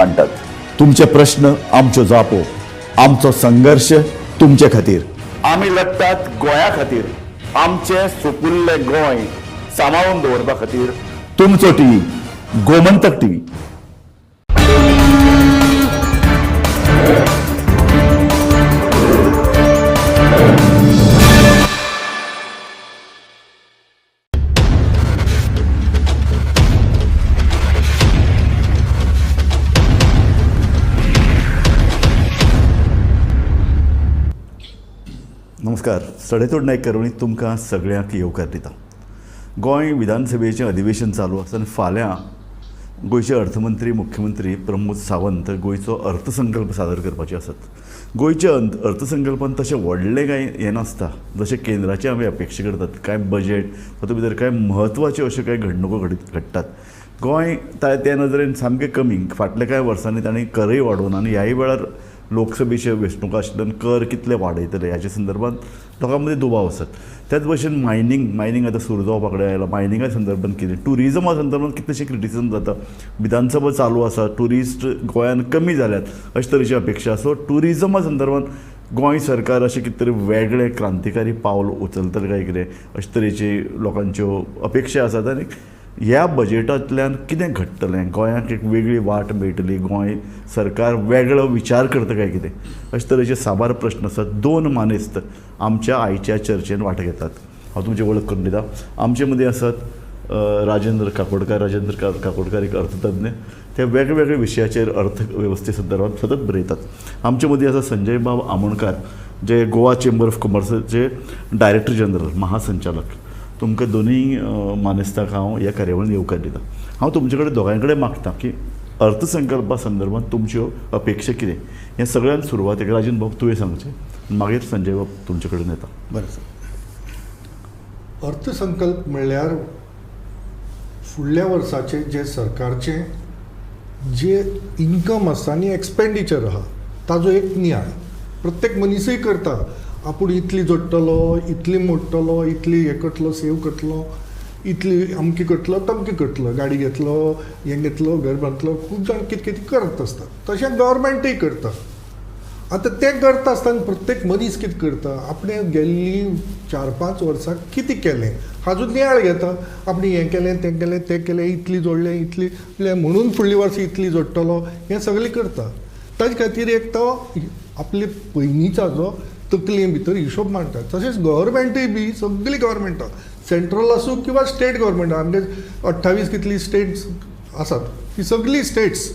मांडटात. तुमचे प्रश्न आमच्यो जापो, आमचो संघर्श तुमचे खातीर. आमी लढटात गोंया खातीर, आमचें सुपुल्लें गोंय सांबाळून दवरपा खातीर. तुमचो टीव्ही, गोमंतक टीव्ही. नमस्कार. सडेतोड नायक करवणी तुमकां सगळ्यांक येवकार दिता. गोंय विधानसभेचें अधिवेशन चालू आसा आनी फाल्यां गोंयचे अर्थमंत्री, मुख्यमंत्री प्रमोद सावंत गोंयचो अर्थसंकल्प सादर करपाचे आसात. गोंयच्या अर्थसंकल्पान तशें व्हडलें कांय हें नासता जशें केंद्राचें आमी अपेक्षा करतात. कांय बजेट तातूंत भितर कांय म्हत्वाच्यो अश्यो कांय घडणुको घडटात. गोंय त्या नदरेन सामकें कमी. फाटल्या कांय वर्सांनी तांणी करय वाडोवन आनी ह्याय वेळार लोकसभेच्यो वेंचणुको आशिल्ल्यान कर कितले वाडयतले हाच्या संदर्भात लोकां मदीं दुबाव आसात. त्याच भशेन मायनींग आतां सुरू जावपा कडेन आयलां. मायनिंगा संदर्भात कितें, ट्युरिजमा संदर्भात कितलेशे क्रिटिसिजम जाता. विधानसभा चालू आसा, ट्युरिस्ट गोंयांत कमी जाल्यात अशे तरेची अपेक्षा. सो ट्युरिजमा संदर्भात गोंय सरकार अशें कितें तरी वेगळें क्रांतिकारी पावल उचलतलें काय कितें अशे तरेची लोकांच्यो अपेक्षा आसात. आनी ह्या बजेटांतल्यान कितें घडटलें, गोंयांक एक वेगळी वाट मेळटली, गोंय सरकार वेगळो विचार करता काय कितें अशे तरेचे साबार प्रश्न आसात. दोन मानेस्त आमच्या आयच्या चर्चेन वांटो घेतात. हांव तुमची वळख करून दिता. आमचे मदीं आसात राजेंद्र काकोडकार. राजेंद्र काकोडकार एक अर्थतज्ञ, ते वेगवेगळे विशयाचेर अर्थवेवस्थे संदर्भात सतत बरयतात. आमचे मदीं आसा संजय बाब आमोणकार, जे गोवा चेंबर ऑफ कॉमर्साचे डायरेक्टर जनरल, महासंचालक. तुमकां दोनूय मानेस्तांक हांव ह्या कार्यावळीन येवकार दिता. हांव तुमचे कडेन दोगांय कडेन मागता की अर्थसंकल्पा संदर्भात तुमच्यो अपेक्षा कितें. हें सगळ्यान सुरवातेक राजन बाब तुवें सांगचें, मागीर संजय बाब तुमचे कडेन येता. बरें सर. अर्थसंकल्प म्हणल्यार फुडल्या वर्साचें जें सरकारचें जे इन्कम आसता आनी एक्सपेंडिचर आहा ताजो एक नियाळ प्रत्येक मनीसय करता. आपूण इतली जोडटलो, इतली मोडटलो, इतली हें करतलो, सेव करतलो, इतली अमकी करतलो, तमकी करतलो, गाडी घेतलो, हें घेतलो, घर बांदतलो. खूब जाण कितें कितें करत आसता. तशें गव्हर्मेंटूय करता. आतां तें करता आसतना प्रत्येक मनीस कितें करता, आपणें गेल्लीं 4-5 वर्सां कितें केलें हाजो नियाळ घेता. आपणें हें केलें, तें केलें, तें केलें, इतली जोडलें, इतली म्हणून फुडल्या वर्सां इतली जोडटलो, हें सगळें करता. ताजे खातीर एक तो आपले पयलींचो जो तकले भितर हिशोब मांडटा. तशेंच गव्हर्मेंटूय बी सगळीं गव्हर्मेंटां सेंट्रल आसूं किंवा स्टेट गव्हर्मेंटां, आमगे 28 कितली स्टेट्स आसात, ती सगळीं स्टेट्स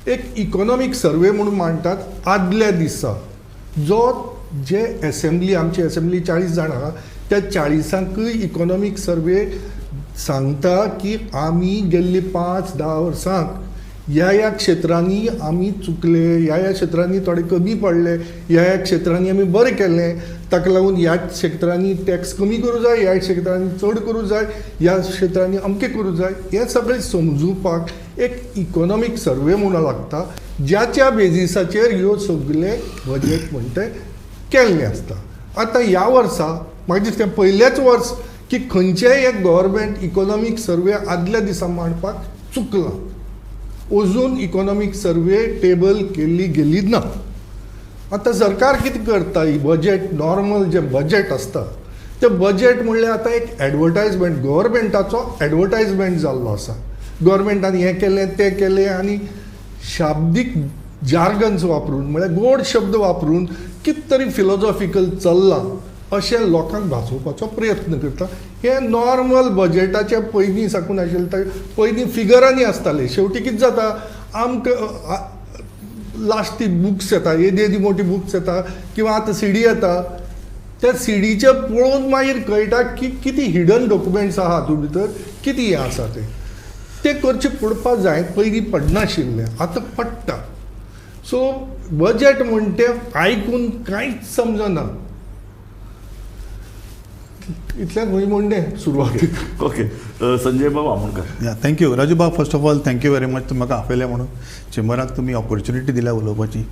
एक इकॉनॉमीक सर्वे म्हणून मांडटात आदल्या दिसा. जो जे एसेंब्ली, आमची एसेंब्ली 40 जाणां आहा, त्या 40ांकूय इकॉनॉमीक सर्वे सांगता की आमी गेल्ली 5-10 वर्सांक ह्या ह्या क्षेत्रांनी आमी चुकले, ह्या ह्या क्षेत्रांनी थोडे कमी पडले, ह्या ह्या क्षेत्रांनी आमी बरें केलें, ताका लागून ह्या क्षेत्रांनी टॅक्स कमी करूं जाय, ह्या क्षेत्रांनी चड करूं जाय, ह्या क्षेत्रांनी अमकें करूं जाय. हें सगळें समजुपाक एक इकॉनॉमीक सर्वे म्हणून लागता, ज्याच्या बेजिसाचेर ह्यो सगळे बजेट म्हणटे केल्लें आसता. आतां ह्या वर्सा म्हाका दिसता पयलेंच वर्स की खंयचेंय एक गव्हर्मेंट इकॉनॉमीक सर्वे आदल्या दिसा मांडपाक चुकलां. अजून इकॉनॉमीक सर्वे टेबल केल्ली गेली ना. आतां सरकार कितें करता, ही बजेट नॉर्मल जें बजेट आसता तें बजेट म्हणल्यार आतां एक एडवर्टायजमेंट, गव्हर्मेंटाचो एडवर्टायजमेंट जाल्लो आसा. गव्हर्मेंटान हें केलें, तें केलें आनी शाब्दीक जार्गन्स वापरून, म्हळ्यार गोड शब्द वापरून कितें तरी फिलोजॉफिकल चल्लां अशें लोकांक भासोवपाचो प्रयत्न करता. हें नॉर्मल बजेटाचे पयलीं साकून आशिल्लें, ते पयलीं फिगरांनी आसतालें. शेवटी कितें जाता, आमकां लास्ट ती बुक्स येता, येदी येदी मोठी बुक्स येता किंवा आतां सीडी येता, त्या सीडीचे पळोवन मागीर कळटा की कितें हिडन डॉक्युमेंट्स आहा हातूंत भितर, कितें हें आसा तें. तें करचें पडपा जाय, पयलीं पडनाशिल्लें, आतां पडटा. सो बजेट म्हण तें आयकून कांयच समजना. इतल्यान म्हजी म्हणणें सुरवातीक. ओके, संजय बाब आमोणकर. या, thank you Raju बाब. First of all thank you very much, तुमी म्हाका आपयलें म्हणून चेंबराक तुमी ऑपॉर्च्युनिटी दिल्या उलोवपाची.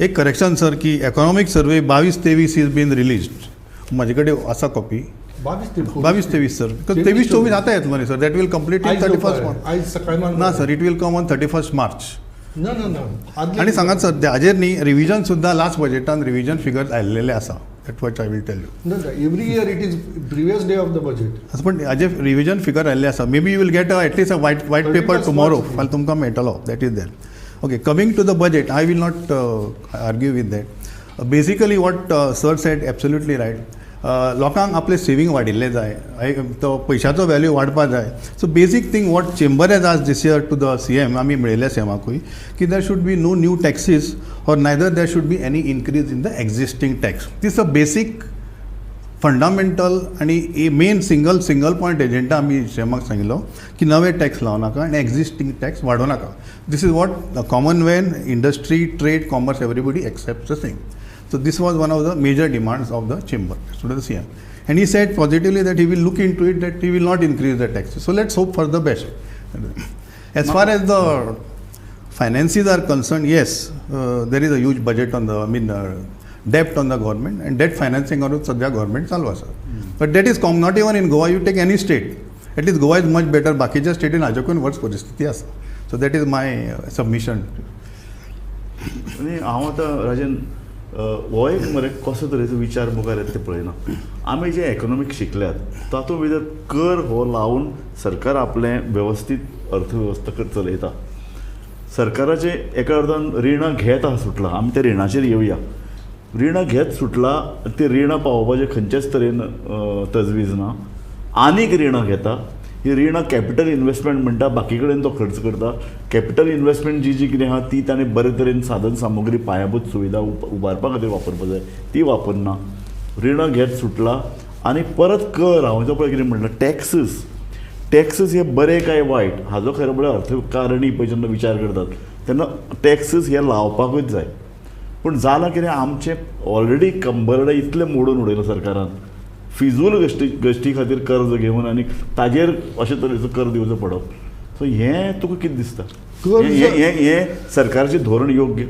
एक करेक्शन सर, की economic survey 22-23 is been released. म्हजे कडेन आसा कॉपी. 22 22-23 सर, because 23-24 आतां येतलो न्ही sir, that will complete in 31st March. आयज सकाळी ना sir, it will come on 31 March. ना ना ना. आनी सांगात सर, हाजेर न्ही रिविजन सुद्दां लास्ट बजेटान रिविजन फिगर्स आयिल्लेले आसा. That what I will tell you. ना, every year it is previous day of the budget. पण हाजे रिविजन फिगर आयिल्ले आसा. Maybe you will get at least a white paper tomorrow, फाल्यां तुमकां मेळटलो. That is there. Okay, coming to the budget, I will not argue with that. Basically what sir said absolutely right. लोकांक आपलें saving वाडिल्लें जाय, तो पयशाचो value वाडपा जाय. So basic thing what chamber has asked this year to the CM, आमी मेळिल्ले सीएमाकूय, की there should be no new taxes or neither there should be any increase in the existing tax. This a basic fundamental आनी main single point agenda आमी सीएमाक सांगिल्लो की नवे tax लावं नाका आनी एक्झिस्टींग टॅक्स वाडोवं नाका. This is what the common man, industry, trade, commerce, everybody accept the same. So this was one of the major demands of the chamber to the CM. And he said positively that he will look into it, that he will not increase the taxes. So let's hope for the best. As far as the finances are concerned, yes, there is a huge budget on the, I mean, debt on the government, and debt financing on सध्या government चालू आसा. But that is not even in Goa, you take any state. At least Goa is much better, बाकीच्या स्टेटीन हाज्याकून वर्स परिस्थिती आसा. So that is my submission. आनी हांव आतां राजन हो एक मरे कसो तरेचो विचार मुखार येता तें पळयना. आमी जे इकॉनॉमिक्स शिकल्यात तातूंत भितर कर हो लावन सरकार आपलें वेवस्थीत अर्थवेवस्था चलयता. सरकाराचे एका अर्थान रिणां घेत आसा सुटलां, आमी त्या रिणाचेर येवया. रिणां घेत सुटलां, ती रिणां पावोवपाचें खंयचेच तरेन तजवीज ना. आनीक रिणां घेता, ही रिणां कॅपिटल इन्वेस्टमेंट म्हणटा, बाकी कडेन तो खर्च करता. कॅपिटल इन्वेस्टमेंट जी जी कितें आहा ती ताणें बरे तरेन साधन सामुग्री पायाभूत सुविधा उबारपा खातीर वापरपा जाय, ती वापरना. रिणां घेत सुटला आनी परत कर. हांवें जो पळय कितें म्हणलां, टॅक्सीस टॅक्सीस हे बरे काय वायट हाजो खरें म्हळ्यार अर्थकारणी पळय जेन्ना विचार करतात तेन्ना टॅक्सीस हे लावपाकूच जाय. पूण जालां कितें, आमचें ऑलरेडी कंबरडे इतलें मोडून उडयलां सरकारान, फिजूल गोश्टी खातीर कर्ज घेवन आनी ताजेर अशे तरेचो कर दिवचो पडप. सो हें तुका कितें दिसता, हें हें सरकारचें धोरण योग्य?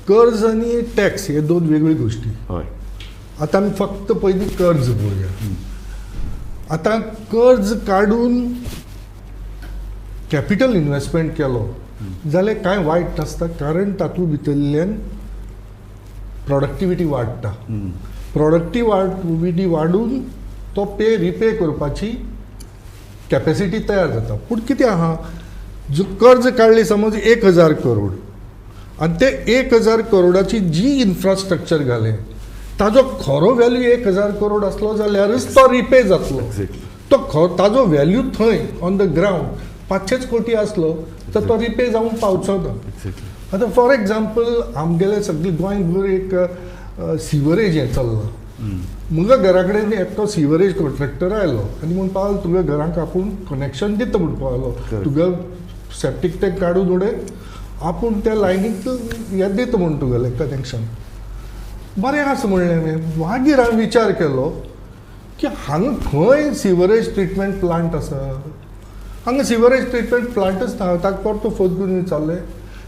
कर्ज आनी टॅक्स हे दोन वेगळी गोश्टी. हय, आतां आमी फक्त पयलीं कर्ज पळोवया. आतां कर्ज काडून कॅपिटल इन्वेस्टमेंट केलो जाल्यार कांय वायट नासता, कारण तातूंत भितरल्यान प्रोडक्टिविटी वाडटा. प्रोडक्टिविटी वाडून तो पे रिपे करपाची कॅपेसिटी तयार जाता. पूण कितें आहा, जो कर्ज काडली समज 1000 करोड आनी ते 1000 करोडाची जी इन्फ्रास्ट्रक्चर घालें ताजो खरो व्हॅल्यू 1000 करोड आसलो जाल्यारच तो रिपे जातलो. तो ताजो व्हॅल्यू थंय ऑन the ground 500 कोटी आसलो तर तो रिपे जावंक पावचो ना. आतां फॉर एग्जाम्पल आमगेले सगळे गोंयभर एक सिवरेज हें चल्लां. म्हज्या घरा कडेन एकटो सिवरेज कॉन्ट्रॅक्टर आयलो आनी म्हणपाक लागलो तुज्या घरांक आपूण कनेक्शन दिता म्हणपाक लागलो, तुगे सेप्टीक टँक काडून उडय, आपूण त्या लायनीक हें दिता म्हूण तुगेलें कनेक्शन. बरें आसा म्हणलें हांवें. मागीर हांवें विचार केलो की हांगा खंय सिवरेज ट्रिटमेंट प्लांट आसा, हांगा सिवरेज ट्रिटमेंट प्लांटच ना. ताका परतो फोन करून विचारलें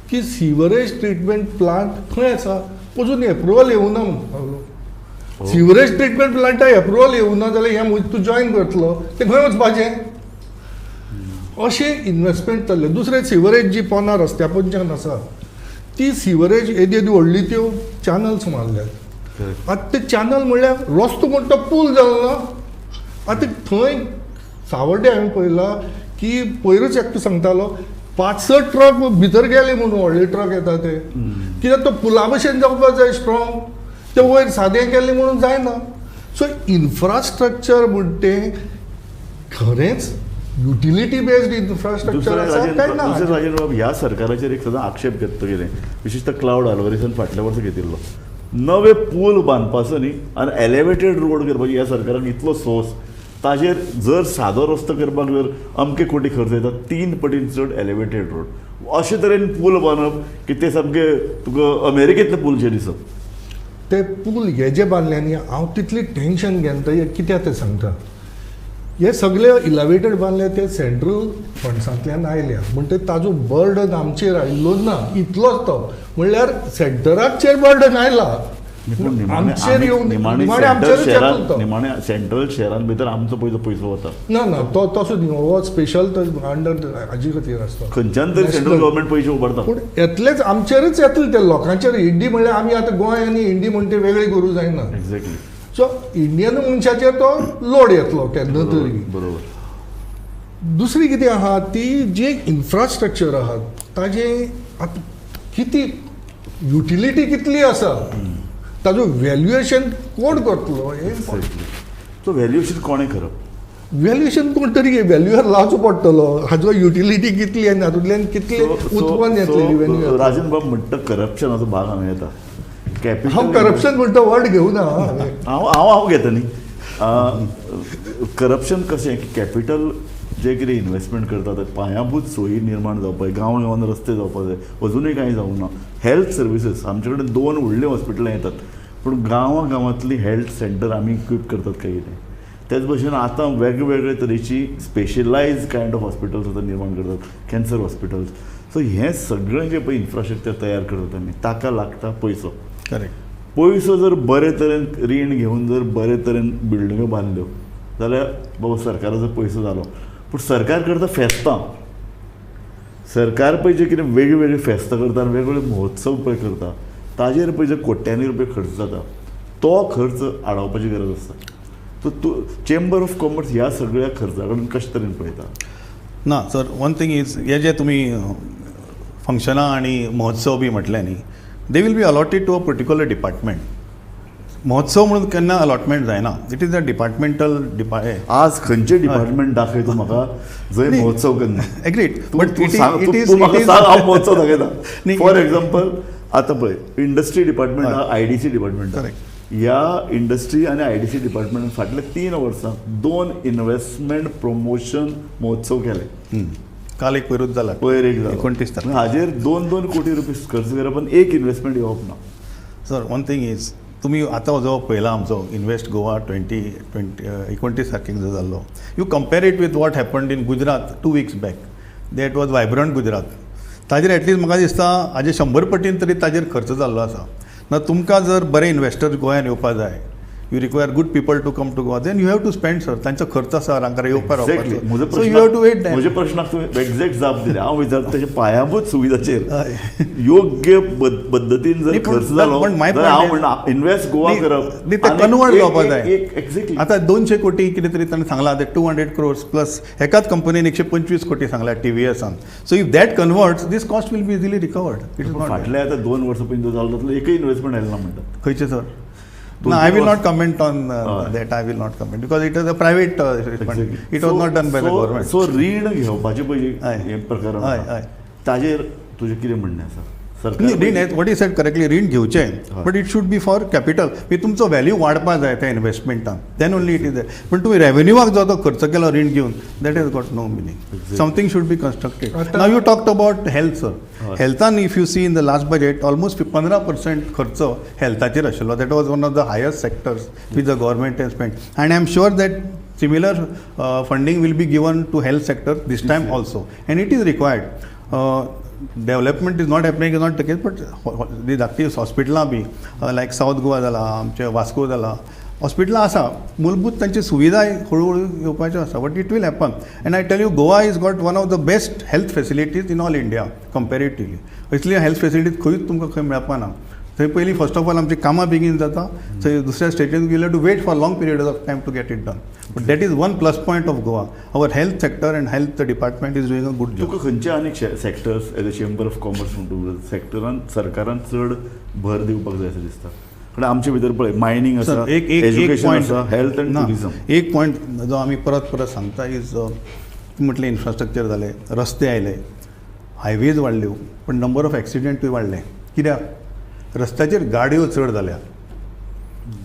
की सिवरेज ट्रिटमेंट प्लांट खंय आसा, अजून एप्रुवल येवना म्हणपाक लागलो. सिवरेज ट्रिटमेंट प्लांटाक एप्रुवल येवना जाल्यार हें तूं जॉयन करतलो तें खंय वचपाचें? अशें इन्वेस्टमेंट चल्लें. दुसरें सिवरेज जी पोना रस्त्या पोंच्यान आसा ती सिवरेज येदी येदी व्हडली त्यो चॅनल्स मारल्यात. आतां ते चॅनल म्हणल्यार रस्तो म्हणटा पूल जालो ना. आतां थंय सावर्डे हांवें पळयलां की पयरूच एकटो सांगतालो 5-6 ट्रक भितर गेले म्हणून, व्हडले ट्रक येता ते, कित्याक तो पुला भशेन जावपाक जाय स्ट्रॉंग, ते वयर सादें केलें म्हणून जायना. सो इन्फ्रास्ट्रक्चर म्हणटा तें खरेंच युटिलिटी बेस्ड इन्फ्रास्ट्रक्चर आसा काय ना. दुसरें राजेंद्र बाब, ह्या सरकाराचेर एक सदां आक्षेप घेता कितें, विशेषतः क्लावड आल्वारीसान फाटल्या वर्सा घेतिल्लो, नवे पूल बांदपाचो न्ही आनी एलिवेटेड रोड करपाची ह्या सरकाराक इतलो सोर्स, ताजेर जर सादो रस्तो करपाक जर अमके कोटी खर्च येता, 3 पटीन चड एलिवेटेड रोड, अशे तरेन पूल बांदप की ते सामके तुका अमेरिकेंतले पूल शे दिसप. ते पूल हे जे बांदले न्ही, हांव तितली टेंशन घेना कित्याक तें सांगता. हे सगळे इलेवेटेड बांदले ते सेंट्रल फंड्सांतल्यान आयल्या, म्हणटकीर ताजो बर्डन आमचेर आयिल्लो ना इतलोच तो, म्हणल्यार सेंटराचेर बर्डन आयला पूण निमाणें आमचेर येवन निमाणें निमाणें सेंट्रल आमचेरूच शहरान येतलो तो. निमाणें सेंट्रल शहरान भितर आमचो पयसो पयसो वता. ना ना, तो तसो न्ही, हो स्पेशल तो अंडर हाजे खातीर आसता. खंयच्यान तरी सेंट्रल National. Government पयशे उबारता. पूण येतलेच, आमचेरच येतले ते, लोकांचेर. इंडी म्हणल्यार आमी आतां गोंय आनी इंडी म्हणटा ते वेगळी करूं जायना. एक्झॅक्टली. सो इंडियन मनशाचेर तो लोड येतलो केन्ना तरी. बरोबर. दुसरी कितें आहा ती जी इन्फ्रास्ट्रक्चर आहा ताजें आतां कितें युटिलिटी कितली आसा ताजो व्हॅल्युएशन कोण करतलो हें. एक्झॅक्टली. सो व्हॅल्युएशन कोणें करप? व्हॅल्युएशन कोण तरी व्हॅल्युअर लावचो पडटलो, हाजो युटिलिटी कितली आनी हातूंतल्यान कितलें उत्पन्न येतलें, रिव्हेन्यू येतलो. राजन बाब म्हणटा करप्शनाचो भाग हांगा येता. हांव कॅपिटल करप्शन म्हणटा वर्ड घेवना हांवें. हांव हांव हांव घेता न्ही. करप्शन कशें की कॅपिटल जे कितें इन्वेस्टमेंट करता ते पायांभूत सोयी निर्माण जावपाक जाय, गांव गांवान रस्ते जावपाक जाय, अजुनूय कांय जावंक ना. हेल्थ सर्विसीस आमचे कडेन दोन व्हडलीं हॉस्पिटलां येतात, पूण गांवां गांवांतली हेल्थ सेंटर आमी इक्वीप करतात काय कितें? तेच भशेन आतां वेगवेगळे तरेची स्पेशलायज कायंड ऑफ हॉस्पिटल्स आतां निर्माण करतात, कॅन्सर हॉस्पिटल्स. सो हें सगळें जें पळय इन्फ्रास्ट्रक्चर तयार करतात आमी, ताका लागता पयसो. करेक्ट. पयसो जर बरे तरेन रीण घेवन जर बरे तरेन बिल्डिंग्यो बांदल्यो जाल्यार बाबा सरकाराचो पयसो जालो. पूण सरकार करता फेस्तां, सरकार पळय जे कितें वेगळीं वेगळीं फेस्तां करता आनी वेगवेगळे महोत्सव पळय करता, ताजेर पळय जे कोट्यांनी रुपया खर्च जाता तो खर्च आडावपाची गरज आसता. सो तूं चेंबर ऑफ कॉमर्स ह्या सगळ्या खर्चा कडेन कशे तरेन पळयता? ना सर, वन थींग is हे जे तुमी फंक्शनां आनी महोत्सव बी म्हटलें न्ही, they will be allotted to a particular department. महोत्सव म्हणून केन्ना अलॉटमेंट जायना, it is a departmental आज खंयचें डिपार्टमेंट दाखय तूं म्हाका जंय न्ही. महोत्सव करना. एग्रीड. बट तूं सांग, तूं म्हाका सांग, हांव महोत्सव दाखयता. न्ही. फॉर एग्जाम्पल आतां पळय इंडस्ट्री डिपार्टमेंट आहा, आयडीसी डिपार्टमेंट आहा. ह्या इंडस्ट्री आनी आयडीसी डिपार्टमेंटान फाटल्या 3 वर्सां दोन इन्वेस्टमेंट प्रमोशन महोत्सव केले. काल एक पयरूच जाला. पयर एक जालो. 29 तारखेर. हाजेर 2-2 कोटी रुपये खर्च करप पण एक इन्वेस्टमेंट येवप ना. सर, वन थींग is तुमी आतां जो पळयला आमचो इन्वेस्ट गोवा 2020 29 तारखेक जो जाल्लो, you compare it with what happened in Gujarat 2 weeks back, that was Vibrant Gujarat. ताजेर एटलिस्ट म्हाका दिसता हाजे 100 पटीन तरी ताजेर खर्च जाल्लो आसा. ना तुमकां जर बरे इन्वेस्टर गोंयान येवपा जाय, you require good people to come to Goa, then you have to spend, sir. तांचो खर्च आसा हांगा येवपा. एक्झॅक्टली म्हजो so you have to wait. म्हज्या प्रश्नाक तुवें एक्झॅक्ट जाप दिली. हांव विचारता तशें पायाभूत सुविधाचेर योग्य पद्दतीन जर न्ही, पूण- खर्च जालो पण my जाल्यार हांव point is- म्हणना इन्वेस्ट गोवा न्ही, करप न्ही, ते आनी कन्वर्ट एक- जावपा एक- जाय. एक एक्झॅक्टली. आतां 200 कोटी कितें तरी ताणें सांगलां, ते 200 क्रोर्स प्लस एकाच कंपनीन 125 कोटी सांगला टीव्हीएसान. So if that converts, this cost will be easily recovered. It is not फाटले आतां 2 वर्सां पयलीं जो जालो तातूंतलो एकय इन्वेस्टमेंट आयलें ना म्हणटात. खंयचे सर? दोन ना, I will तीन not comment on हय. that. I will not comment because it is a private, it was not done by the government. So रीण घेवपाचें पळय हय. हें प्रकरण हय, आसा. हय. ताजेर तुजें कितें म्हणणें आसा सरकार? रीण, what you said correctly, रीण घेवचें, हय. But it should be for capital. मागीर तुमचो व्हॅल्यू वाडपा जाय त्या इन्वेस्टमेंटान, then only it is. पण तुमी रेवेन्यूवाक जो तो खर्च केलो रीण घेवन, that has got no meaning. Something should be constructed. आतां- Now you talked about health, sir. हय. हेल्थान if you see in the last budget, almost 15% खर्च हेल्थाचेर आशिल्लो. That was one of the highest sectors which the government has spend, and I am sure that similar funding will be given to health sector this time also, and it is required. Development is not happening is not the case, but the धाकटी हॉस्पिटलां be like south Goa जाला, आमचे वास्को जाला, हॉस्पिटलां आसा, मूलभूत तांची सुविधाय हळू हळू येवपाच्यो आसा, but it will happen. And I tell you, Goa is got one of the best health facilities in all India comparatively. इतली हेल्थ फेसिलिटीज खंयूच तुमकां खंय मेळपा ना. थंय पयलीं फर्स्ट ऑफ ऑल आमची कामां बेगीन जाता. थंय दुसऱ्या स्टेटीन you have to wait for long period of time to get it done, but that is one plus point of Goa. Our health sector and health department is doing a good job. तुका खंयचे आनीक sectors as a chamber of commerce म्हणटा सेक्टरान सरकारान चड भर दिवपाक जाय अशें दिसता? कारण आमचे भितर पळय मायनींग आसा, सर, एक एक एक एज्युकेशन पॉयंट आसा, हेल्थ आनी ना, टुरिझम. एक पॉयंट जो आमी परत परत सांगता is, म्हटलें इन्फ्रास्ट्रक्चर जालें, रस्ते आयले, हायवेज वाडल्यो, पण नंबर ऑफ एक्सिडेंटूय वाडले. कित्याक? रस्त्याचेर गाडयो चड जाल्या.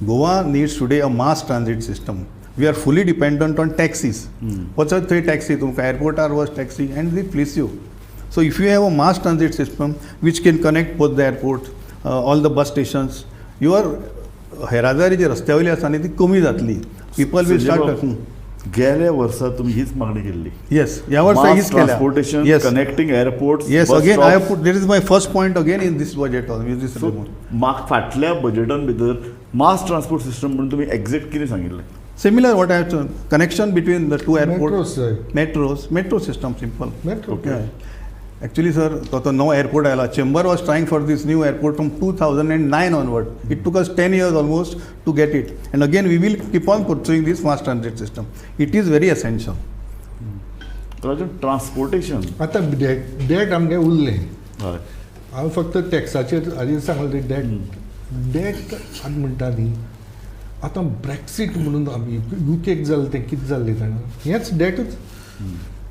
Goa needs today a mass transit system. We are fully dependent on taxis. वचत थंय टॅक्सी, तुमकां एअरपोर्टार वच taxi, and they fleece you. So if you have a mass transit system which can connect both the airport, all the bus stations, your येरादारी जी रस्त्या वयली आसा न्ही ती कमी जातली. People will start. गेल्या वर्सा तुमी हीच मागणी केल्ली. येस, ह्या वर्सा हीच केल्या. Transportation, connecting airport. Yes, again I put, that is my first point again in this budget, in this. म्हाका फाटल्या बजेटान भितर मास ट्रान्सपोर्ट सिस्टम म्हणून तुमी एग्जॅक्ट कितें सांगिल्लें? Similar what I have, connection between the two airport. Metros जाय. Metros, metro system, simple. Metro. Actually sir, तो तो नवो एअरपोर्ट आयला, chamber was trying for this new airport from 2009 onward. It took us 10 years almost to get it, and again we will keep on pursuing this mass transit system. It is very essential. Rajan, transportation. आतां date date आमगे उरलें. हय. हांवें फक्त टॅक्साचेर आदी सांगलें. Date date आमी म्हणटा न्ही, आतां ब्रॅक्सीट म्हणून आमी युकेक जालें तें कितें जाल्लें जाणा, हेंच डेटच.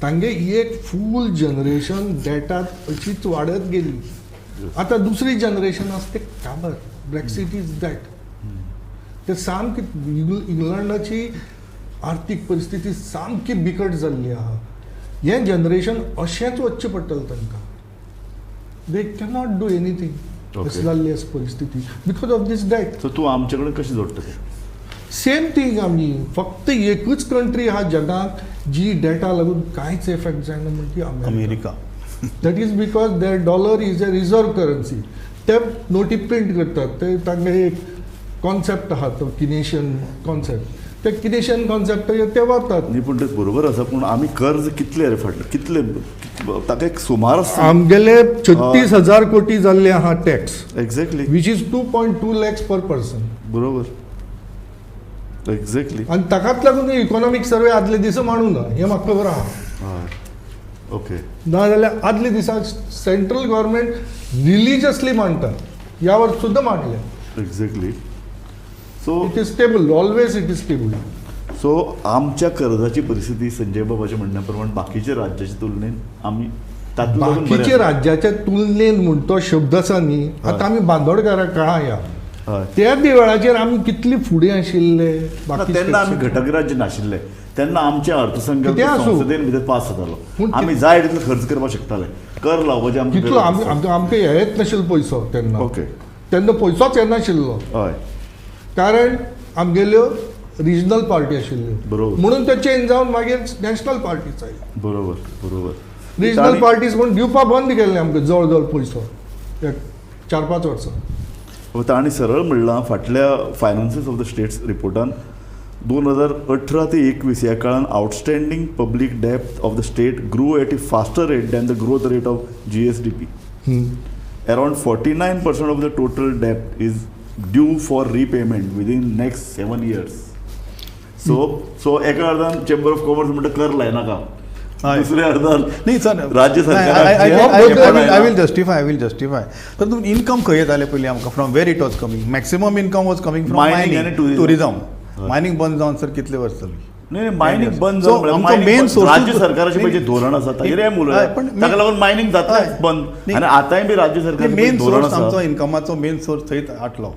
तांगे एक फूल जनरेशन डेटात अशीच वाडत गेली. आतां दुसरी जनरेशन आसा ते काबर. Brexit is that. ते सामकी इंग्लंडाची आर्थीक परिस्थिती सामकी बिकट जाल्ली आहा. हें जनरेशन अशेंच वचचें पडटलें तांकां. They cannot do anything. अशी जाल्ली आसा परिस्थिती because of these that. So तूं आमचे कडेन कशें जोडटा तें? Same thing. आमी फक्त एकूच कंट्री आहा जगांत जी डेटा लागून कांयच एफेक्ट जायना म्हणजे America. That is because their dollar is a reserve currency. ते नोटी प्रिंट करतात. ते तांगे एक कॉन्सेप्ट आहा, तो किनेशियन कॉन्सेप्ट. ते किनेशियन कॉन्सेप्ट ते वतात. न्ही, पूण ते बरोबर आसा, पूण आमी कर्ज कितले रे फाटले कितले, ताका एक सुमार आसता. आमगेले 36,000 कोटी जाल्ले आहा tax, which is 2.2 lakhs per person. बरोबर, एक्झॅक्टली. आनी ताकाच लागून इकॉनॉमीक सर्वे आदले दिसा मांडू ना, हें म्हाका खबर आहा. हय ओके ना जाल्यार आदले दिसा सेंट्रल गव्हर्मेंट रिलिजियसली मांडटा. ह्या वर्स सुद्दां मांडलें. Exactly, so It is stable always, it is stable. So आमच्या कर्जाची परिस्थिती संजय बाबाच्या म्हणण्या प्रमाण बाकीच्या राज्याच्या तुलनेन आमी तातूंत लागून बरें बाकीच्या आसा. राज्याच्या तुलनेन म्हूण तो शब्द आसा न्ही, आतां आमी बांदोडकारा काळा ह्या त्या वेळाचेर आमी कितली फुडें आशिल्ले. ना, बाकी तेन्ना आमी states. घटक राज्य नाशिल्ले. तेन्ना आमचे अर्थसंकल्प कितें आसूं. संसदेन भितर पास जातालो. पूण आमी जाय तितलो खर्च करपाक शकताले. कर लावपाचे आमकां कितलो गरज आमी नासली. आमकां येत नाशिल्लो पयसो तेन्ना. तेन्ना पयसोच येनाशिल्लो, कारण आमगेल्यो रिजनल पार्टी आशिल्ल्यो. म्हणून ते चेंज जावन मागीर नॅशनल पार्टीज आयल्यो. बरोबर बरोबर रिजनल पार्टीज म्हूण दिवपा बंद केल्लें आमकां जवळ जवळ पयसो एक 4-5 वर्सां. तांणी सरळ म्हणलां, फाटल्या फायनान्सीस ऑफ the states रिपोर्टान 2018 ते 21 ह्या काळान outstanding public debt of the state grew at a faster rate than the growth rate of GSDP. Around 49% of the total debt is due for repayment within next 7 years. So एका अर्थान chamber of commerce म्हणटा कर लायनाका, दुसऱ्या अर्थान नाही sir. राज्य I will justify, I will justify. तर तुमी इन्कम खंय येताले पयलीं आमकां? From where it was coming? Maximum income was coming from mining आनी tourism. Tourism. Mining बंद जावन सर कितले वर्स जाली. नाही, मायनिंग बंद So, आमचो main source राज्य सरकाराचे पळय जे धोरण आसा ताचेर हें उलयलां. पण ताका लागून मायनिंग जातलें बंद आनी आतांय बी राज्य सरकाराचें मेन धोरण सोर्स आसा. आमचो इन्कमाचो मेन सोर्स थंयच आटलो.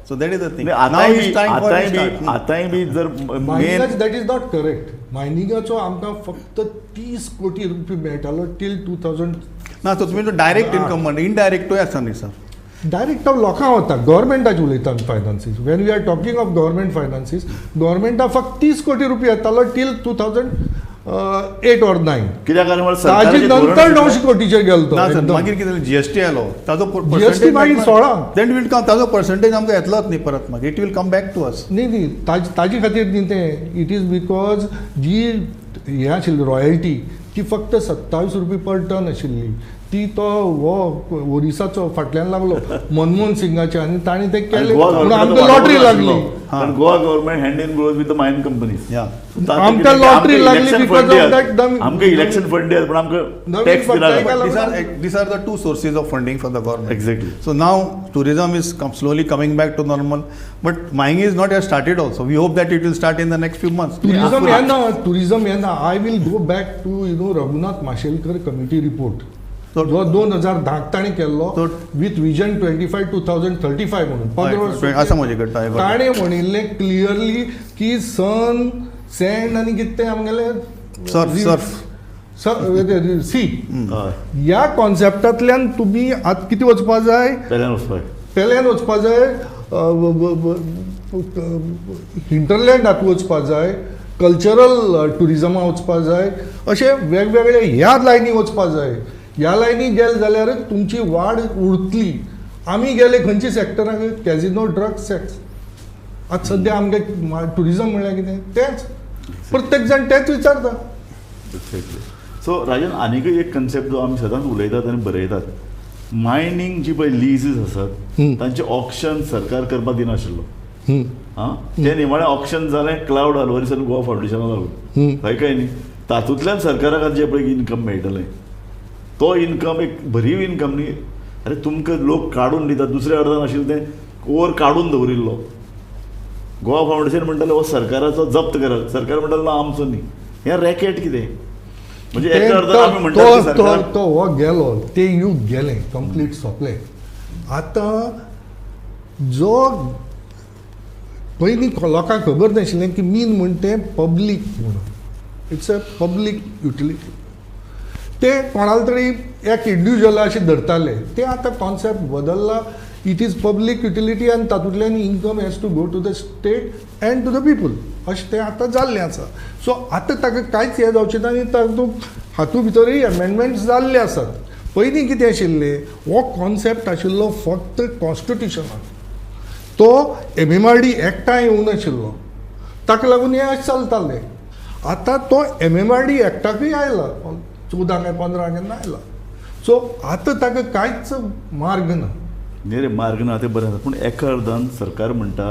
So that is the thing. आतांय बी आतांय बी आतांय बी जर main That is not correct. मायनिंगाचो आमकां फक्त 30 कोटी रुपये मेळटालो टील 2000. ना, सो तुमी डायरेक्ट इन्कम म्हणटा, इनडायरेक्टूय आसा न्ही सर? डायरेक्ट हांव लोकांक वता, गव्हर्मेंटाचे उलयता आमी finances. When we are talking of government finances, गव्हर्मेंटाक फक्त 30 कोटी रुपये येतालो till 2008 or 9. कित्याक कारण म्हळ्यार ताजे सरकाराचें धोरण नंतर 900 कोटीचेर गेलो तो ना सर. एकदम. मागीर कितें जालें, जीएसटी आयलो, ताजो GST मागीर 16. Then will come, ताजो पर्संटेज आमकां येतलोच न्ही परत मागीर. It will come back to us. न्ही न्ही, ताजे खातीर न्ही तें. It is because जी हें आशिल्ली रॉयल्टी, ती फक्त 27 रुपया पर टन आशिल्ली. ती तो हो ओरिसाचो फाटल्यान लागलो मनमोहन सिंगाच्या आनी ताणें तें आनी केलें गोवा म्हणून आमकां गव्हर्मेंटाचो लॉटरी लागली. कारण Goa government hand in glove with the mine companies. आमकां lottery लागली because of that आमकां इलेक्शन फंड दियात, पण आमकां नवीन टॅक्स फक्त दिला. एका These are the two sources of funding for the government. So now tourism is slowly coming back to normal, but mining is not yet started also. We hope that it will start in the next few months. Tourism येना, tourism येना. I will go back to Raghunath Mashelkar committee report, जो 2010क ताणें केल्लो with vision 25 2035 म्हणून 15 वर्स. आसा म्हजे कडेन, I got it. ताणें म्हणिल्लें क्लियरली की सन, सँड आनी कितें तें आमगेलें Surf, surf. सी, ह्या कॉन्सेप्टांतल्यान तुमी आतां कितें वचपा जाय? पेल्यान वचपाक. पेल्यान वचपा जाय, हिंटरलँडात वचपा जाय, कल्चरल ट्युरिजमा वचपा जाय, अशें वेगवेगळे ह्या लायनी वचपा जाय. ह्या लायनी गेले जाल्यारच तुमची वाड उरतली. आमी गेले खंयच्या सॅक्टराक? Casino, drugs, sex. आतां सद्या आमगे ट्युरिजम म्हणल्यार कितें तेंच, प्रत्येक जाण तेंच विचारता. सो राजन, आनीकय एक कन्सेप्ट जो आमी सदांच उलयतात आनी बरयतात, मायनींग जी पळय लिजीस आसात तांचे ऑक्शन सरकार करपाक दिनाशिल्लो. आं, तें निमाणें ऑक्शन जालें क्लावड आल्वारीस आनी गोवा फावंडेशनाक लागून, हय काय न्ही? तातूंतल्यान सरकाराक आतां जें पळय इनकम मेळटलें तो इनकम एक भरीव इनकम न्ही. अरे तुमकां लोक काडून दितात, दुसऱ्या अर्दान आशिल्लें तें ओवर काडून दवरिल्लो. गोवा फावंडेशन म्हणटालें हो सरकाराचो जप्त करात, सरकार म्हणटालें ना आमचो न्ही. हें रॅकेट कितें म्हणजे एका अर्दान आमी म्हणटात तो हो गेलो, ते युग गेलें, कंप्लीट सोंपलें. आतां जो पयलीं लोकांक खबर नाशिल्लें की मीन म्हण तें पब्लीक म्हणून, it's a public utility, ते कोणाला तरी एक इंडिविज्युअला अशें धरताले. ते आतां concept बदल्ला. It is public utility आनी तातूंतल्यान income has to go to the state and to the people, अशें तें आतां जाल्लें आसा. सो आतां ताका कांयच हें जावचें ना आनी तातूंत हातूंत भितरूय एमेंडमेंट्स जाल्ले आसात. पयलीं कितें आशिल्लें, हो कॉन्सेप्ट आशिल्लो फक्त कॉन्स्टिट्युशनाक, तो MMRD एक्टान येवनाशिल्लो, ताका लागून हें अशें चलतालें. आतां तो MMRD एक्टाकूय आयला, 14 काय 15 केन्ना आयला. सो आतां ताका कांयच मार्ग ना. न्ही रे, मार्ग ना तें बरें आसा, पूण एका अर्दान सरकार म्हणटा,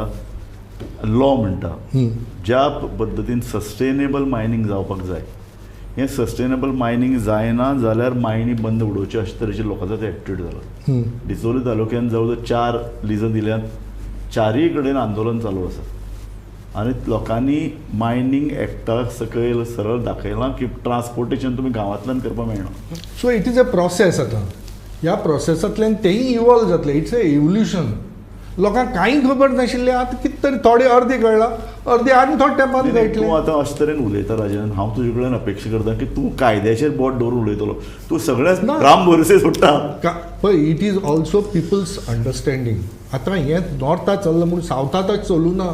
लॉ म्हणटा, ज्या पद्दतीन सस्टेनेबल मायनींग जावपाक जाय, हें सस्टेनेबल मायनींग जायना जाल्यार मायनी बंद उडोवची अशे तरेचे लोकांचो ते एटिट्यूड जाला. डिचोली तालुक्यान जवळ जवळ 4 लिजां दिल्यात, 4 कडेन आंदोलन चालू आसा आनी लोकांनी मायनींग एक्टा सकयल सरळ दाखयलां की ट्रान्सपोर्टेशन तुमी गांवांतल्यान करपाक मेळना. So it is a process. आतां ह्या प्रोसेसांतल्यान तेंय इवॉल्व जातलें, it's a evolution. लोकांक कांय खबर नाशिल्लें, आतां कितें तरी थोडे अर्दे कळ्ळां, अर्दे आनी थोडे तेंपान कळटलें. तूं आतां अशे तरेन उलयता राजन, हांव तुजे कडेन अपेक्षा करता की तूं कायद्याचेर बोट दवरून उलयतलो, तूं सगळेंच राम भरसे सोडटा. पळय, it is also people's understanding. आतां हें नॉर्था चल्लां म्हूण सावथांतच चलूं ना,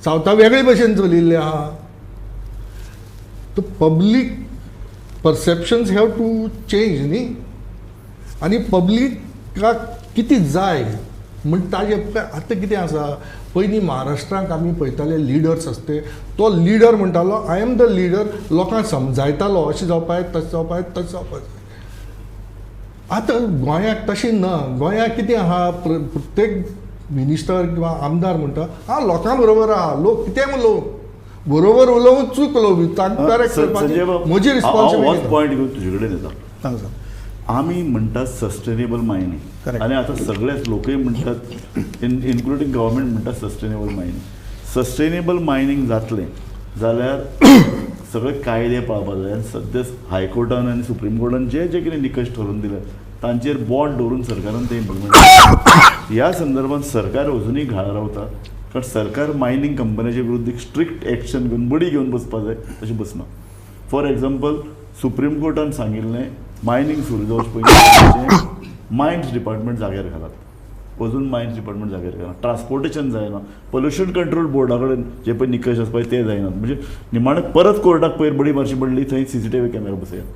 सावथा वेगळे भशेन चलिल्लें आहा. The public perceptions have to change न्ही, आनी पब्लिकाक कितें जाय म्हण ताजें. आतां कितें आसा, पयलीं महाराष्ट्राक आमी पळयताले लिडर्स आसते, तो लिडर म्हणटालो I am the leader, लोकांक समजायतालो अशें जावपाक जाय, तशें जावपाक जाय, तशें जावपाक जाय. आतां गोंयाक तशें ना. गोंयाक कितें आहा, प्रत्येक मिनिस्टर किंवा आमदार म्हणटा हांव लोकां बरोबर आहा, लोक कितें उलोवं, बरोबर उलोवं, चूक उलोवं, तांकां करेक्ट करपाची म्हजी रिस्पॉन्सिबिलिटी. पॉयंट घेवन तुजे कडेन येता. आमी म्हणटात सस्टेनेबल मायनींग, आनी आतां सगळेच लोकूय म्हणटात, इन्क्लुडींग गव्हर्मेंट म्हणटात सस्टेनेबल मायनींग. सस्टेनेबल मायनींग जातलें जाल्यार सगळे कायदे पाळपाक जाय आनी सद्या हायकोर्टान आनी सुप्रीम कोर्टान जे जे कितें निकश ठरोवन दिले तांचेर बोट दवरून सरकारान ते इम्प्लिमेंट. ह्या संदर्भात सरकार अजुनूय घाळ रावता, कारण सरकार मायनींग कंपन्याचे विरुद्ध स्ट्रिक्ट एक्शन घेवन बडी घेवन बसपाक जाय तशें बसना. फॉर एग्जाम्पल, सुप्रीम कोर्टान सांगिल्लें मायनींग सुरू जावचे पयलीं मायन्स डिपार्टमेंट जाग्यार घालात, अजून मायन्स डिपार्टमेंट जाग्यार घालना, ट्रान्सपोर्टेशन जायना, पोल्युशन कंट्रोल बोर्डा कडेन जे पळय निकश आसपाक ते जायनात. म्हणजे निमाणें परत कोर्टाक पयर बडी मारची पडली, थंय CCTV camera बसयात,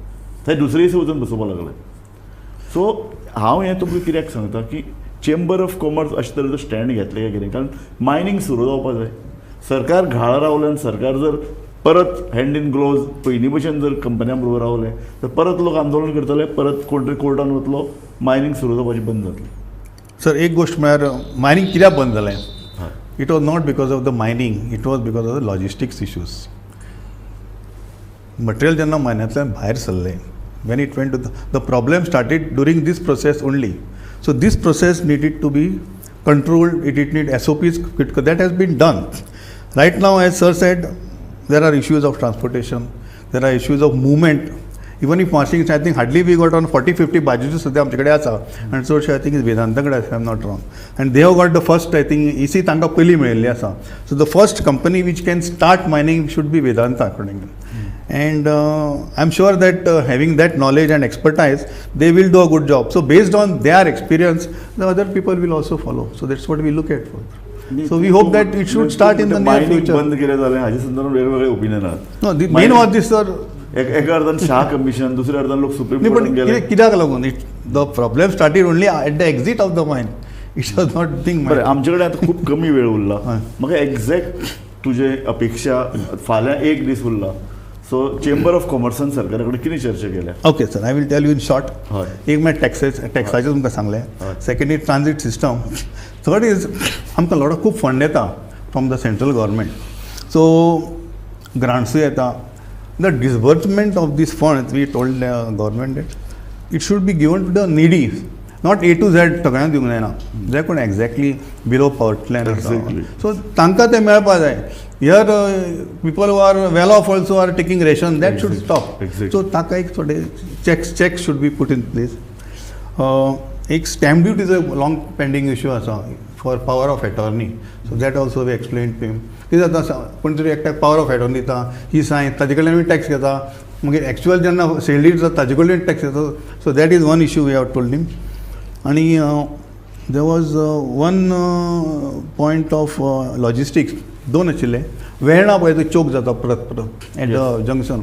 थंय दुसरे दीस वचून बसोवपाक लागले. सो हांव हें तुमकां कित्याक सांगता की चेंबर ऑफ कॉमर्स अशे तरेचो स्टँड घेतलें काय कितें, कारण मायनींग सुरू जावपाक जाय. सरकार घाळ रावलें आनी सरकार जर परत हँड इन ग्लोव्ज पयलीं भशेन जर कंपन्यां बरोबर रावलें तर परत लोक आंदोलन करतले, परत कोण तरी कोर्टान वतलो, मायनींग सुरू जावपाची बंद जातली. सर, एक गोश्ट म्हळ्यार मायनींग कित्याक बंद जालें? It was not because of the mining, it was because of the logistics issues. Material जेन्ना मायन्यांतल्यान भायर सरलें, when it went to the problem started during this process only. So this process needed to be controlled, it need SOPs, that has been done. Right now, as sir said, there are issues of transportation, there are issues of movement. Even if Marching, I think hardly we got on 40-50 बाजूच्यो सद्या आमचे कडेन आसा, आनी चडशे I think is Vedanta कडेन आसा, I am not wrong. And they have got the first, I think EC तांकां पयलीं मेळिल्ली आसा. So the first company which can start mining should be Vedanta accordingly. And I am sure that having that knowledge and expertise, they will do a good job. So based on their experience, the other people will also follow. So that's what we look at for. So we hope that it should start in the near mining future. बंद केलें जालें हाजे संदर्भात वेगवेगळे opinion आहात. No, the main was this sir. एका अर्थान Shah commission, दुसऱ्या अर्थान लोक सुप्रीम न्ही, पण कोर्टान गेले. कित्याक लागून it the problem started only at the exit of the mine, it was not thing. बरें, आमचे कडेन आतां खूब कमी वेळ उरला. हय. म्हाका एग्जॅक्ट तुजे अपेक्षा, फाल्यां एक दीस उरला, सो चेंबर ऑफ कॉमर्सान सरकारा कडेन कितें चर्चा केल्या? Okay sir, I will tell you in short. हय. एक म्हळ्यार टॅक्सेस, टॅक्साचें तुमकां सांगलें. हय. Second is transit system, third is आमकां लोडो खूब फंड येता from the central government, so ग्रांट्सूय येता. The disbursement of this fund, we told government that it should be given to the needy, not A to Z सगळ्यांक दिवंक जायना, जे कोण exactly below poverty line आसा, so तांकां तें मेळपा जाय. Here people who are well off also are taking ration, that should stop. So ताका एक थोडे checks should be put in place. एक स्टॅम्प ड्युटीचो लाँग पेंडींग इश्यू आसा for power of attorney, so that also we explain to him. कितें जाता, कोण तरी एकट्याक पावर ऑफ एटॉर्नी दिता, ही सायन, ताजे कडल्यान आमी टॅक्स घेता, मागीर एक्चुअल जेन्ना सेल डीड जाता ताजे कडल्यान टॅक्स घेता. So that is one issue we have told him. आनी there was one point of logistics, दोन आशिल्ले. वेर्णा पळय तो चोक जाता परत परत at the junction,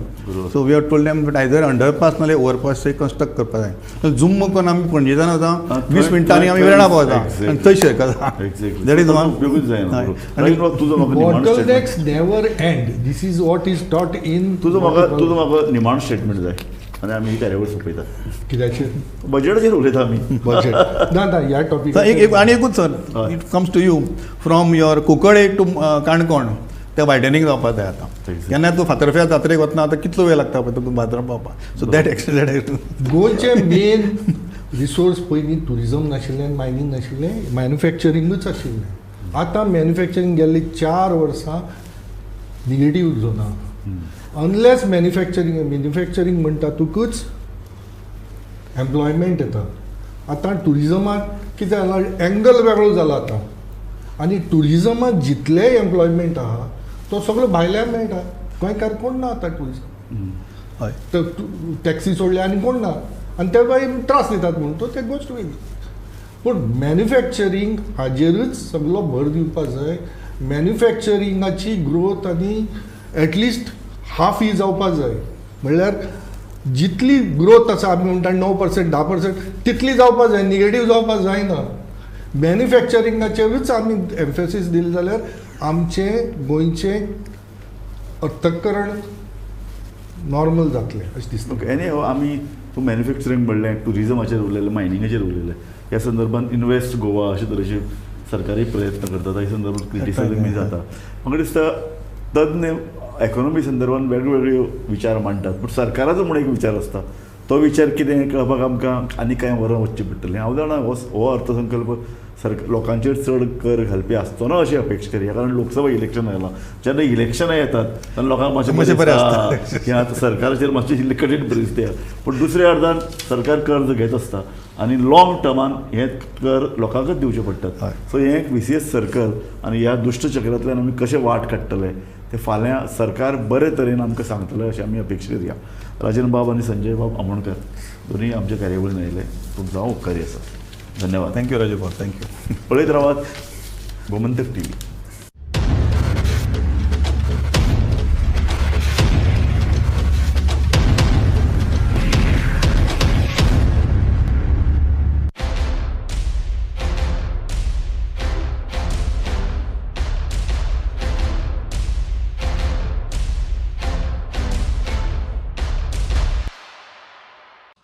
so we have told them but either underpass नाल्यार ओवरपास थंय कन्स्ट्रक्ट करपाक जाय. जुम्म करून आमी पणजेच्यान वता, 20 मिनटांनी आमी वेर्णा पावता आनी थंय शेरकता. That is one. उपयोगूच जायना. तुजो म्हाका निमाणो statement, Bottlenecks never end. This is what is taught in. तुजो म्हाका निमाणो स्टेटमेंट जाय आनी आमी ही कार्यावळ सोंपयता. कित्याचेर? बजेटाचेर उलयता आमी. बजेट ना ना ह्या टॉपिक. एक आनी एकूच sir, it comes to you from your Cuncolim to Canacona, ते वायडनींग जावपाक जाय आतां. केन्ना तूं फातर्फ्या जात्रेक वतना आतां कितलो वेळ लागता पळय तुका बाजारान पावपाक. So that extended. गोंयचे मेन रिसोर्स पयलीं ट्युरिजम नाशिल्लें, मायनींग नाशिल्लें, मॅन्युफॅक्चरिंगूच आशिल्लें. आतां मॅन्युफॅक्चरींग गेल्ली 4 वर्सां निगेटीव झोना. अनलेस मॅन्युफॅक्चरींग म्हणटा तुकूच एम्प्लॉयमेंट येता. आतां ट्युरिजमाक कितें जाला, एंगल वेगळो जाला आतां, आनी ट्युरिजमाक जितलें एम्प्लॉयमेंट आहा तो सगळो भायल्यान मेळटा. गोंयकार कोण ना आतां ट्युरिजम, हय, तर टॅक्सी सोडल्या आनी कोण ना, आनी ते मागीर त्रास दितात म्हूण तो ते गोश्ट वेगळी. पूण मॅन्युफॅक्चरींग हाजेरूच सगळो भर दिवपाक जाय. मॅन्युफॅक्चरिंगाची ग्रोथ आनी एटलिस्ट हाफ ही जावपाक जाय. म्हणल्यार जितली ग्रोथ आसा आमी म्हणटा 9% 10% तितली जावपाक जाय, निगेटीव जावपाक जायना. मॅन्युफॅक्चरिंगाचेरूच आमी एम्फेसीस दिली जाल्यार आमचें गोंयचें अर्थकरण नॉर्मल जातलें अशें दिसता. ओके, एनी आमी तूं मॅन्युफॅक्चरींग म्हणलें, ट्युरिजमाचेर उलयलें, मायनिंगाचेर उलयलें, ह्या संदर्भात इन्वेस्ट गोवा अशे तरेचे सरकारी प्रयत्न करतात, ह्या संदर्भात क्रिटिसिजमूय जाता. म्हाका दिसता तज्ञ इकॉनॉमी संदर्भात वेगवेगळे विचार मांडटात, पूण सरकाराचो म्हूण एक विचार आसता, तो विचार कितें कळपाक आमकां आनी कांय वरां वचचें पडटलें. हांव जाणा हो अर्थसंकल्प सरकार लोकांचेर चड कर घालपी आसचो ना अशी अपेक्षा करया, कारण लोकसभा इलेक्शन आयलां. जेन्ना इलेक्शनां येतात तेन्ना लोकांक मातशें बरें आसता की आतां सरकाराचेर मातशी इल्ली कठीण परिस्थिती आसा, पूण दुसऱ्या अर्दान सरकार कर्ज घेत आसता आनी लाँग टर्मान हे कर लोकांकच दिवचे पडटात. सो हें एक विसियस सर्कल आनी ह्या दुश्ट चक्रांतल्यान आमी कशें वाट काडटले ते फाल्यां सरकार बरे तरेन आमकां सांगतलें अशें आमी अपेक्षा करया. राजन बाब आनी संजय बाब आमोणकर दोनूय आमच्या कार्यावळीन आयले, तुमचो हांव उपकारी आसा. धन्यवाद. Thank you Raju बाब, thank you. पळयत रावात गोमंतक टीव्ही.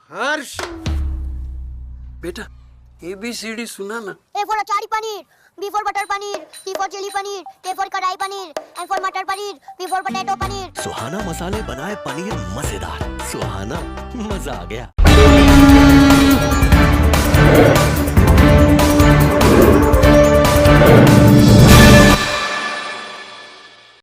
हर्ष बेटा ABCD सुना ना. A for achari paneer, B for butter paneer, C for chili paneer, K for kadai paneer, M for matar paneer, P for potato paneer. Suhana मसाले बनाए पनीर मजेदार, सुहाना मजा आ गया.